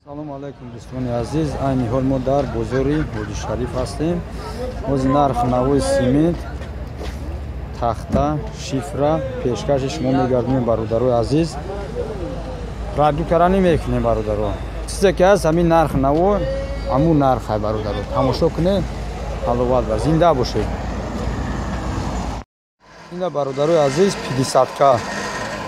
Салому алайкум, дӯстони азиз. Айни ҳол мо дар бозори Ҳоҷи Шариф ҳастем. Ҳозир нарх навои симент, тахта, шифра пешкаши шумо мегардонем, бародарои азиз. Радиокара намекунем, бародаро. Чизе ки ҳаст, ҳамин нарх наво, ҳамун нархай, бародаро. Тамошо кунед, ҳаловат ва зинда бошед. Ина, бародарои азиз, пятидесятка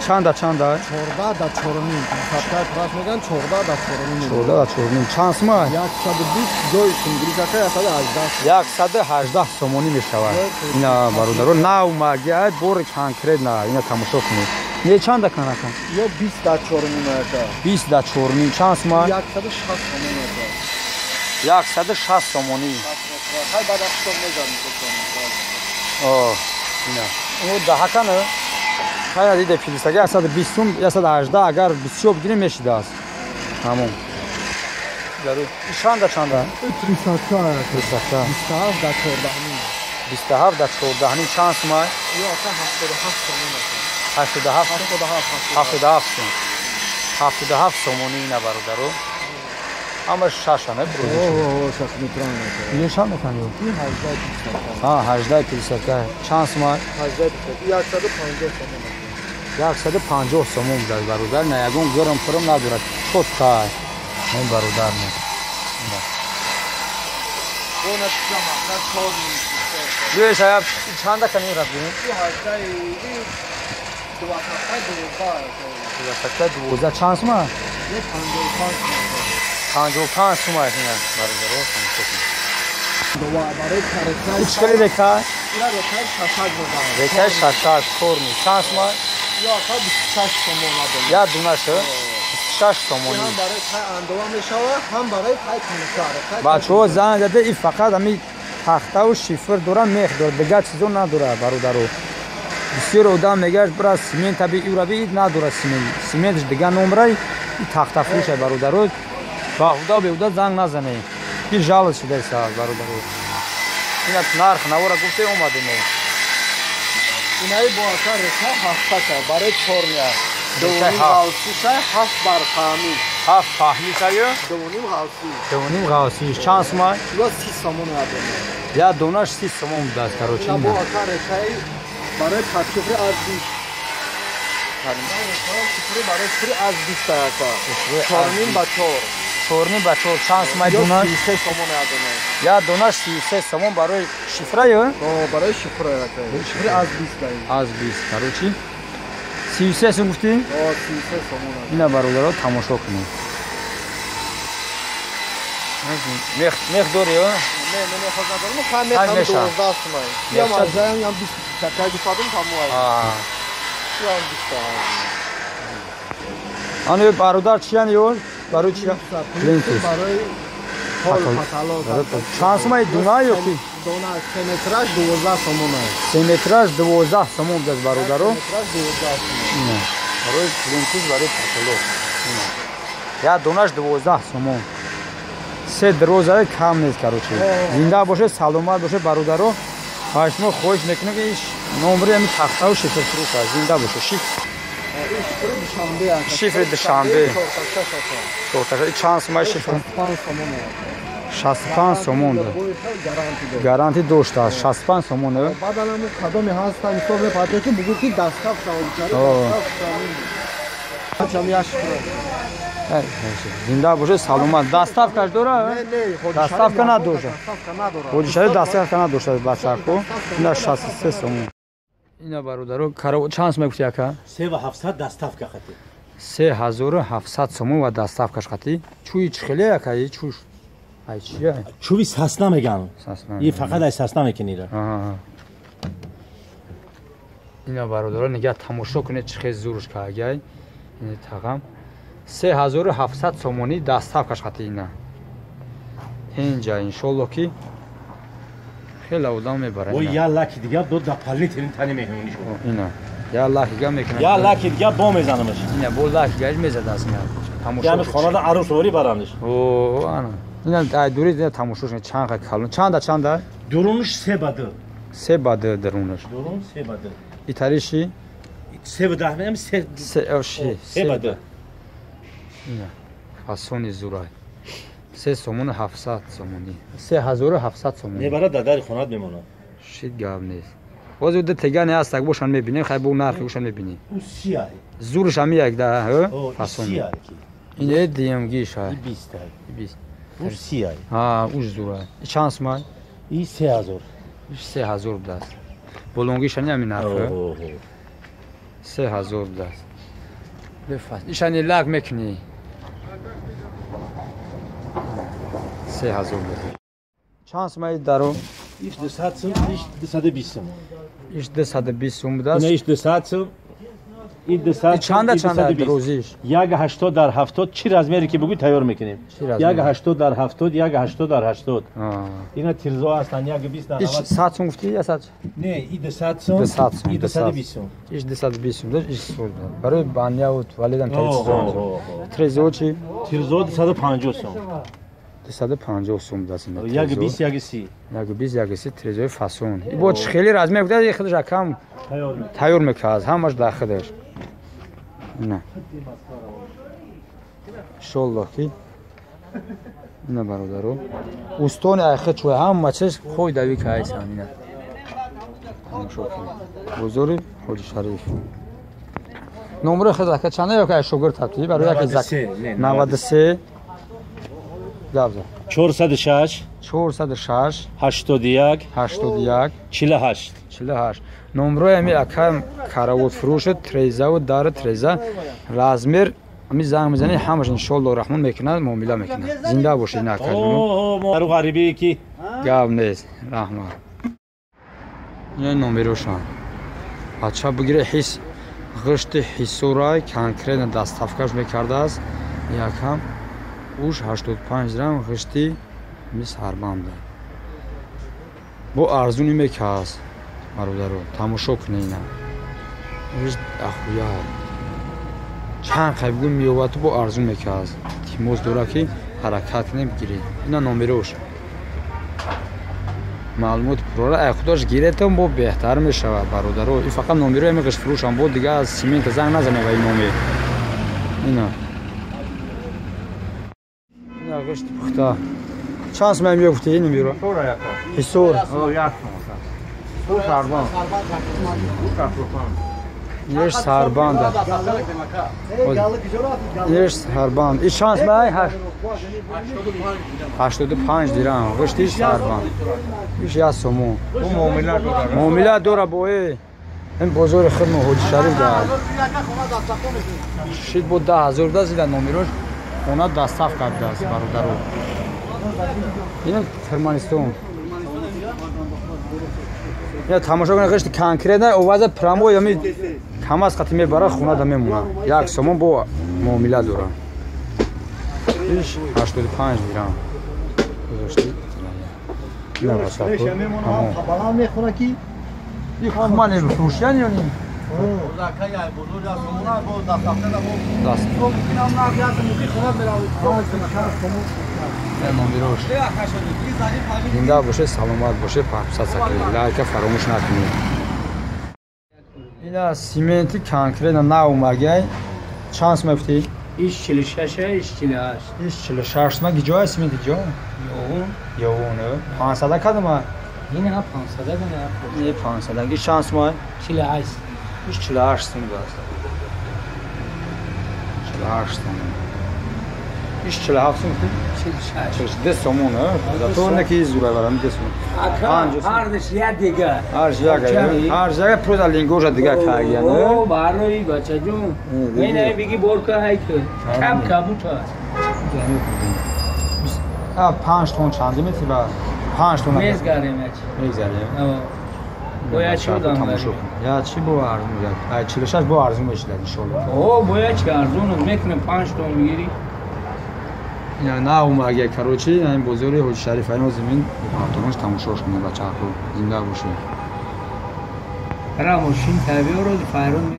чанда, чанда? 14 да 4,5. Пятидесятка прас меган, 14 да 4,5. 14 да 4,5. Чанд сума? 120 ҷои сумгиришака 118. 118 сомонӣ мешавад. Ина, бародаро, нав магия, бори конкретно. Ина тамошо кунед. Не, чанда канака? Ё 20 да 4,5 ака. 20 да 4,5. Чанд сума? 160 сомон ака. 160 сомонӣ. Хай, баъд аз мезанем. О, ина. О, даҳакана? Хайра, диде, пятидесятка 120 сум, 118, агар бисёр бигирем, мешидааст. Тамом. Чанда, чанда? Тридцатка. Тридцатка. 27 да 14,5. 27 да 14,5. Чанд сума? Ё ака 77 сомон ака. 87? 77. 77 сум. 77 сомонӣ, ина, бародаро. Ҳамаш шаша, не, брӯзи? О, 6 метран ака. Ин чанд мекунӣ? Ин 18 пятидесятка. А, 18 пятидесятка. Чанд сума? 18 пятидесятка. 150 сомон ака. 150 сомон будааст, бародар. На ягон гирм пурм надорад. Чётко. Ин бародар не. Бона чама, на 4. Биёш, ая чанда кани рафт бинем? Ин 18, ин 27 12. 27 12. Чанд сума? Ё 55 сомон. 55 сума ина, бародаро, тамошо кунед. Барои карета. Чӣ хели река? Ина рекаи шашак мезанад. Рекаи шашак, корни. Чанд сума? Ё ака 26 сомон надонам. Як дунаша 26 сомонӣ. Ҳам барои пай андова мешавад, ҳам барои пай каника. Бачаҳо занг зада, и фақат ҳами тахтаву шифр дора, мех дора, дигар чизо надора, бародаро. Бисёр одам мегӯяд, бира симента би, ира би, надора симент. Симентш дигар номрай, и тахтафурӯшай, бародаро. Баҳуда беҳуда занг назанед, ки жалость шудааст, бародаро. Ина нарх навора гуфте, омадем. Инаи бо ака река ҳафтака барои чормия. Дувним ғавсиша, ҳафт бар паҳмӣ. Ҳафт паҳмишаю? Дувним ғавсӣ. Дувним ғавсиш. Чанд сума? Ё 30 сомон як дона. Як донаш 30 сомон будааст, короче. Ина бо ака рекаи барои подшифри аз 20. Барои шифри аз 20 ака. Чорним ба чор. Чорним ба чор. Чанд сумаи донаш? 33 сомон як дона. Як донаш 33 сомон барои шифраю? Барои шифра ака. Шифри аз 20. Аз 20, короче. 33 сум гуфтӣ? 33 сомон. Ина, бародаро, тамошо кунед. Мех дори, Не, не, мех надорам. Хай, мех ҳам 12 сумай. Ям азаям, ям 20 такай гуфтадум, тамом. Ям 20. Ани, бародар, чиян ё? Барои чия? Плинтус. Барои пол, потолок. Чанд сумаи дуна ё ки? Дона 3 метраж 12 сомон аст. 3 метраж 12 сомон будааст, бародаро. Метраж 12 сомон. Барои плинтус, барои потолок. Як донаш 12 сомон. Се дроза кам нест, короче. Зинда бошед, саломат бошед, бародаро. Ба шумо хоҳиш мекунем, ки номери ҳамин тахтаву шифрфурӯш аст. Зинда бошед. Шифри Душанбе. Чорташа. Чанд сумаи шифр? 65 сомон. Гарантӣ доштааст. 65 сомон. Баъдан кадоме ҳастан, ҳисоб мепартоед, ки бугӯ ки дастаф шавад. Зинда бошед, саломат. Доставкаш дора? Доставка надошта. Ҳоҷишариф доставка надошта, бачако. Ина 63 сомон. Ина, бародаро, чанд сум мегуфти, ака? 3700, доставка хати. 3700 сомон ва доставкаш хати. Чӯи чӣ хеле, ака? Чӯш ай чия? Чӯби сосна меган. И фақат ай сосна мекунира. Ина, бародаро, нигаҳ тамошо кунед, чӣ хел зуруш каагай. Ини тағам 3700 сомонӣ, доставкаш хати. Ина инҷа, иншолло, ки хеле одам мебарад. О, я лаки дига до дополнительный тани меҳмонӣ шуд. Ина я лаки дига мекунад. Я лаки дига бо мезанамаш. Ина бо лаки дига мезадааст, ина тамошо. Яъне хонада арӯс ворӣ барандаш. О, ана ина ай дури ина тамошо шуд, чанд қа калон. Чанда, чанда? Дурунаш се ба ду. Се ба ду дурунаш. Дурун се ба ду. Итариши? Се ба даҳ, се се, ши се ба ду. Ина. Фасони зурай. 3 сомон 700 сомонӣ. 3700 сомонӣ. Мебарад дар дари хонат мемонад. Шид гап нест. Боз ду тегане ҳаст, так бошан мебинем, хай бо нархи ушан мебинем. У 30. Зурш ҳами як да, фасон. Ин е ДМГ шай. 20. 20. У 30. Ҳа, уш зурай. Чанд сомай? И 3000. 3000 будаст. Болонгишани ҳами нархи. 3000 будаст. Бефас. Ишани лак мекунӣ. 3000 будаст. Чанд сомай даро? Иш 200 сум, иш 220 сум. Иш 220 сум будаст. Иш 200 сум. И 200. Чанда чанда розиш? 1.80 дар 70 чӣ размере ки бигӯй тайёр мекунем. 1.80 дар 70, 1.80 дар 80. Ина тирзо ҳастанд 1.20 дар 90. Иш 100 сум гуфтӣ я 100? Не, и 200 сум. 200 сум. И 220 сум. Иш 220 сум, иш 100. Барои баня ва туалетам тайёр. Тирзо чӣ? Тирзо 250 сум. 250 сум даст. 1.20, 1.30. 1.20, 1.30 тирезои фасон. И бо хеле размер гуфта, худаш акам тайёр мекард, ҳамаш дар худаш. Ина. Иншоллоҳ ки ина бародаро. Устони айхи чӯй ҳама чиз хой дави кайсан ина. Тамошо кунед. Бозори Ҳоҷи Шариф. Номери худ ака чанда ё ки шогирд табти барои яке зак 93 габза. 406 406 81 81 48 48. Номрои ами ака каравот фурӯш треза ва дар треза размер ами занг мезанӣ ҳамаш иншоаллоҳ раҳмон мекунад, муомила мекунад. Зинда бошед ин ака ҷон. Баро ғарибе ки гап нест. Раҳмат. Ин номерошон. Бача бигире ҳис ғишти ҳисурай конкретно доставкаш мекардааст. Якам уш 85 дирам ғишти мис ҳарбанда. Бо арзуни мекааст. Бародаро, тамошо кунед ина. Ғишт ахуя. Чанд қай бигӯ меёвад бо арзун мекааст. Тимоз дора ки ҳаракат кунем бигиред. Ина номерош. Маълумоти пурра ай худаш гиретон бо беҳтар мешавад бародаро. Ин фақат номерои ами ғишт фурӯшам бо дига аз симента занг назанед ба ин номер. Ина. Ина ғишти пухта. Чанд сум меё гуфти ин номеро? Ҳисор. Иш сарбанд. Иш сарбанд. Иш чанд сум ай? 85 дирам. Ғишти сарбанд. Иш 1 сомон. Муомила дора бо ин бозори хидмо Ҳоҷи Шариф дар. Шид бо 10000 да зида номерош хона доставка кардааст бародаро. Ин Туркманистон. Я тамошо кунед ғишти конкретно оваза прямой ами камаз қати мебара хона да мемона. 1 сомон бо муомила дора. Иш 85 дирам. Гузошти. На бачако. Баланд мехона ки ин мани фурӯшян ё ни? Номерош. Зинда боше, саломат боше, подписаться кунед, лайка фаромӯш накунед. Ина сименти конкретно наомагай. Чанд сум мефтӣ? Иш 46, иш 48. Иш 46 сум. Гиҷоя сименти ҷо? Ёвун. Ёвун. 500 кадома? Ина 500 ина. Не 500. Иш чанд сум? 48. Иш 48 сум аст. 48 сум. Иш 47 сум. 46. 2 сомон, то не ки зура барам 2 сомон. Ака, ҳардаш як дига. Ҳарш як. Ҳарш як просто лингожа дига кагия, не? О, барои бачаҷон. Ина биги борка ҳай ки. Кам кабута. А 5 тон чанд мети ба? 5 тон. Мезгарем яч. Мезгарем. Бояд чӣ одам тамошо кун. Я чӣ бо арзун як? Ай 46 бо арзун мешидад иншоаллоҳ. О, бояд чӣ арзун мекунем 5 тон мегири. На омаге, короче, ин бозори Ҳоҷи Шариф айн озимин автомаш тамошош кунед бачаҳо. Зинда бошед. Ра мошин табиро файрон.